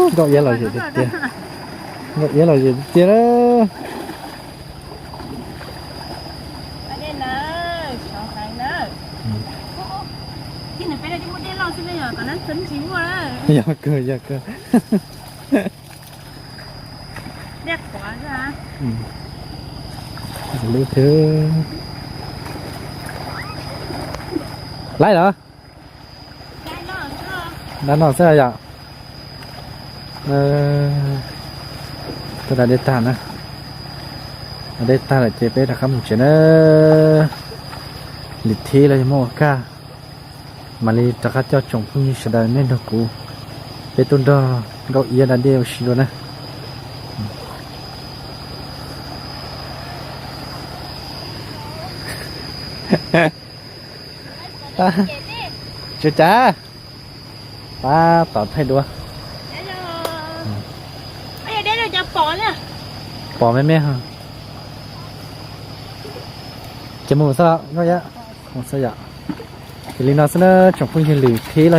Nkauj Iab lom zem tiag tiag. Nkauj Iab lom zem tiag tiag na. Yog kawg, yog kawg. Lub thwb laib los? Dab no xwb yom. Tuaj da dej tag na. Da dej tag lawm ces peb rov qab mus tsev na. Lim thib los yog muaj ua kaj, mam li rov qab coj tsoom phooj ywg sawv daws nej nrog kuv, peb tuaj nrog Nkauj Iab da dej ua si dua na. Tsis cas, pab tom thaij duab. Pom me me. Ces mus xwb los Nkauj Iab? Mus xwb yom. Ces li no xwb na tsoom phooj ywg, lim thib los